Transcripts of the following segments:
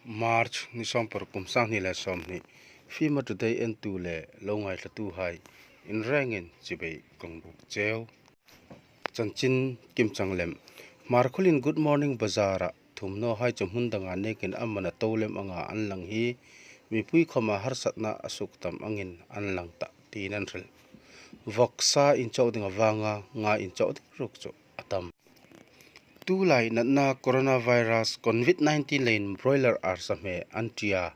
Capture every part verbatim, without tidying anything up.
March ni sawmpar kum sanghni le sawmhni. Fima Today entu le lo ngaithlatuhai, in rengin chibai kan buk cheu. Chanchin kimchang lem. Hmarkhawlien Good Morning Bazar-a thumnawhai chu hmun danga nekin a man a to lem anga an lang hi mipui khawma harsatna a suk tam angin an lang ta tiin an hril. Vawksa inchawk ding avanga nga inchawk ding ruok chu a tam. Tulai natna coronavirus covid nineteen leiin broiler arsa hme an ṭi a,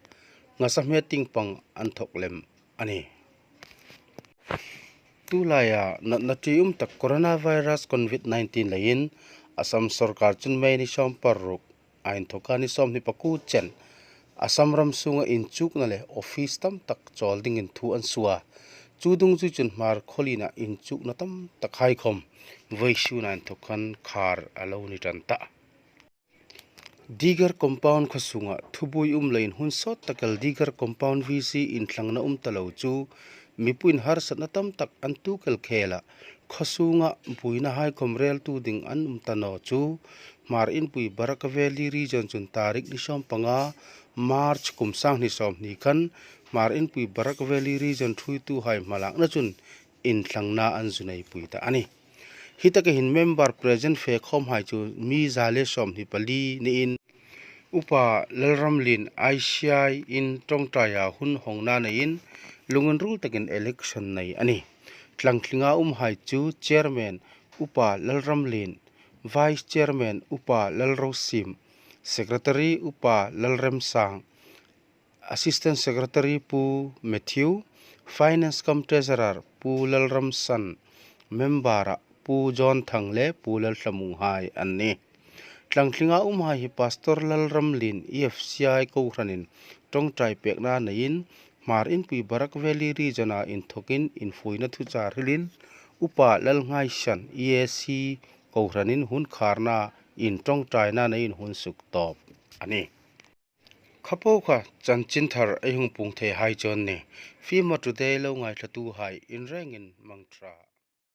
ngasa hme tieng pang an thawk lem a nih. Tulaia natna ṭium tak coronavirus covid nineteen leiin Assam sawrkar chun May ni sawmpar ruk a inthawka ni sawmhni pakuo chen Assam ram sunga inchukna le office tam tak chawl dingin thu an suo a. Chu dungzui chun Hmarkhawliena inchukna tam takhai khawm vawisuna inthawk khan khar a lo ni ṭan ta. Digar compound khaw sunga thubuoi um leiin hun sawt tak el Digar compound V C inthlangna um ta lo chu mipuiin harsatna tam tak an tuok el khel a, khaw sunga buoinahai khawm reltu ding an um ta naw chu Hmar Inpui Barak Valley Region chun tarik ni sawmpanga March kum sanghni sawmhni khan Hmar Inpui Barak Valley Region ṭhuoituhai hmalakna chun inthlangna an zu neipui ta a nih. Hi taka hin member present fe khawmhai chu mi za le sawmhni pali niin Upa Lalramlien I C I-in ṭawngṭaia hun hawngna neiin lunginruol takin election nei a nih. Tlangtlinga umhai chu Chairman Upa Lalramlien, Vice Chairman Upa Lalrosiem, Secretary Upa Lalremsang, Assistant Secretary Pu Matthew, Finance cum Treasurer Pu Lalramsan, Member-a Pu John Thang le Pu Lalthlamunghai an nih. Tlangtlinga umhai hi Pastor Lalramlien E F C I kohranin ṭawngṭai pekna neiin Hmar Inpui Barak Valley Region-a inthawkin infuina thuchah hrilin Upa Lalnghaisan E A C kohranin hun kharna inṭawngṭaina neiin hun suktawp a nih. Kha po kha chanchin thar ei hung puong theihai chu an nih. Fima Today lo ngaithlatuhai in rengin mangṭha.